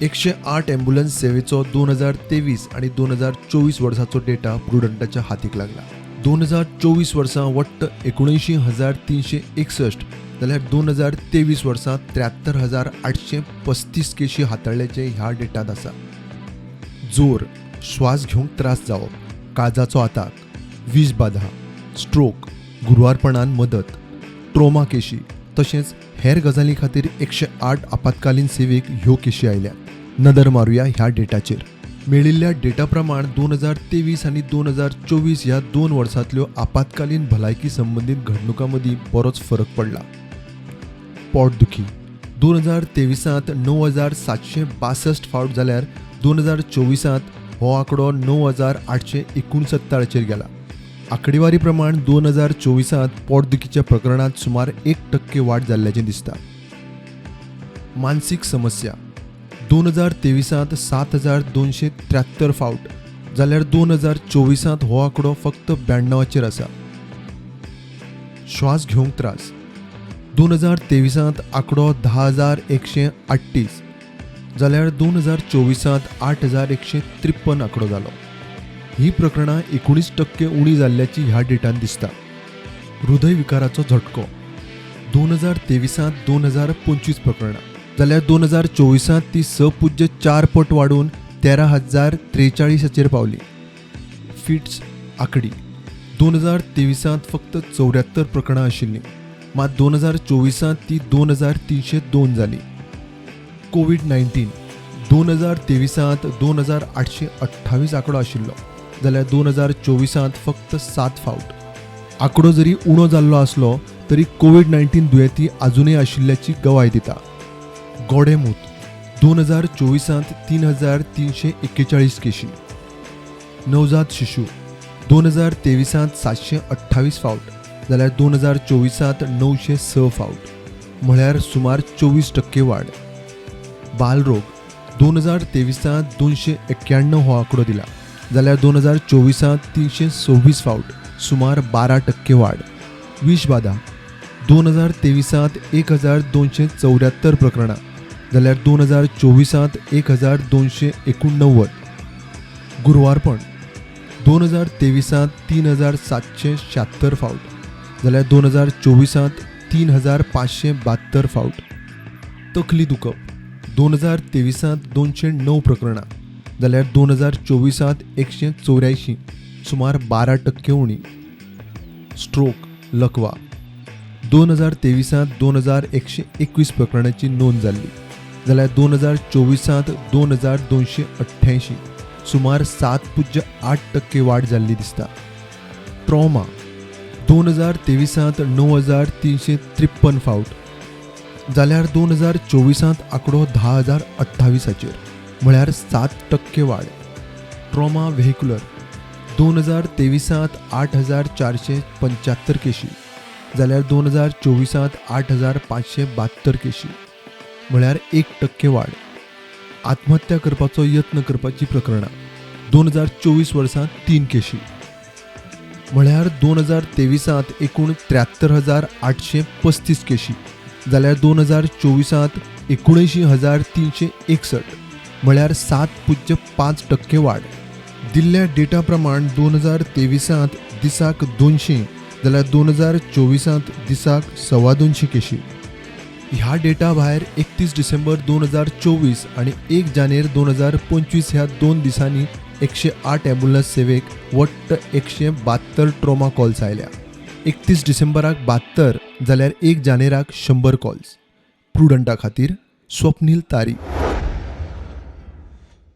108 ambulance सेवेचो 2023 आनी 2024 वर्साचो डेटा प्रुडंटाच्या हातीक लागला. 2024 वर्सा वट्ट 79,361 जाल्यार 2023 वर्सा 73,835 केशी हाताळ्ळ्याचें ह्या डेटांत आसा. जोर, श्वास घेवंक त्रास जावप, काळजाचो आताक, वीज बाधा, स्ट्रोक, गुरवारपणान मदत, ट्रोमा केशी तशेंच हेर गजाली खातीर 108 आपत्कालीन सेवेक ह्यो केशी आयल्यात. नदर मारुया ह्या डेटाचेर. मेळिल्ल्या डेटा प्रमाण 2023 आनी 2024 ह्या 2 वर्सांतल्यो आपत्कालीन भलायकी संबंदीत घडणुकां मदीं बरोच फरक पडला. पोटदुखी 2023 9762 फावट जाल्यार 2024 हो आंकडो 9869चेर गेला. आंकडेवारी प्रमाण 2024 पोटदुखीच्या प्रकरणांत सुमार 1% वाड जाल्ल्याचें दिसता. मानसीक समस्या 2023 7273 फावट जाल्यार 2024 हो आंकडो फक्त 92चेर आसा. श्वास घेवंक त्रास 2023 आंकडो 10,138 जाल्यार 2024 8,153 आंकडो जालो. ही प्रकरणां 19% उणी जाल्ल्याची ह्या डेटान दिसता. हृदयविकाराचो झटको 2023 2025 प्रकरणां जाल्यार 2024 ती 6.4 पट वाडून 13,043चेर पावली. फिट्स आकडी 2023 फक्त 74 प्रकरणां आशिल्लीं, मात 2024 ती 2302 जाली. कोवीड-19 2023 2828 आंकडो आशिल्लो जाल्यार 2024 फक्त 7 फावट. आंकडो जरी उणो जाल्लो आसलो तरी कोवीड-19 दुयेंती आजुनय आशिल्ल्याची गवाय दिता. गोडेमूत 2024 3341 केशी. नवजात शिशू 2023 728 फावट जाल्यार 2024 906 फावट, म्हळ्यार सुमार 24% वाड. बालरोग 2023 291 हो आंकडो दिला जाल्यार 2024 326 फावट, सुमार 12% वाड. विषबाधा 2023 1274 प्रकरणां जाल्यार 2024 1289. गुरवारपण 2023 3776 फावट जाल्यार 2024 3572 फावट. तकली दुखप 2023 209 प्रकरणां जाल्यार 2024 184, सुमार 12% उणी. स्ट्रोक लकवा 2023 2121 प्रकरणाची नोंद जाल्ली जाल्यार 2024 2288, सुमार 7.8% वाड जाल्ली दिसता. ट्रॉमा 2023 9353 फावट जाल्यार 2024 आंकडो 10,028चेर, म्हळ्यार 7% वाड. ट्रॉमा व्हेहिक्युलर 2023 8475 केशी जाल्यार 2024 8572 केशी, म्हळ्यार 1% वाड. आत्महत्या करपाचो यत्न करपाची प्रकरणां 2024 वर्सां 3 केशी, म्हळ्यार 2023 एकूण 73,835 केशी जाल्यार 2024 79,361, म्हळ्यार 7.5% वाड. दिल्ल्या डेटा प्रमाण 2023 दिसाक 200 जाल्यार 2024 दिसाक 225 केशी. ह्या डेटा भायर 31 डिसेंबर 2024 आनी 1 जानेर 2025 ह्या 2 दिसांनी 108 ॲम्ब्युलन्स सेवेक वट्ट 172 ट्रोमा कॉल्स आयल्या. 31 डिसेंबराक 72 जाल्यार 1 जानेराक 100 कॉल्स. प्रुडंटा खातीर स्वप्नील तारी.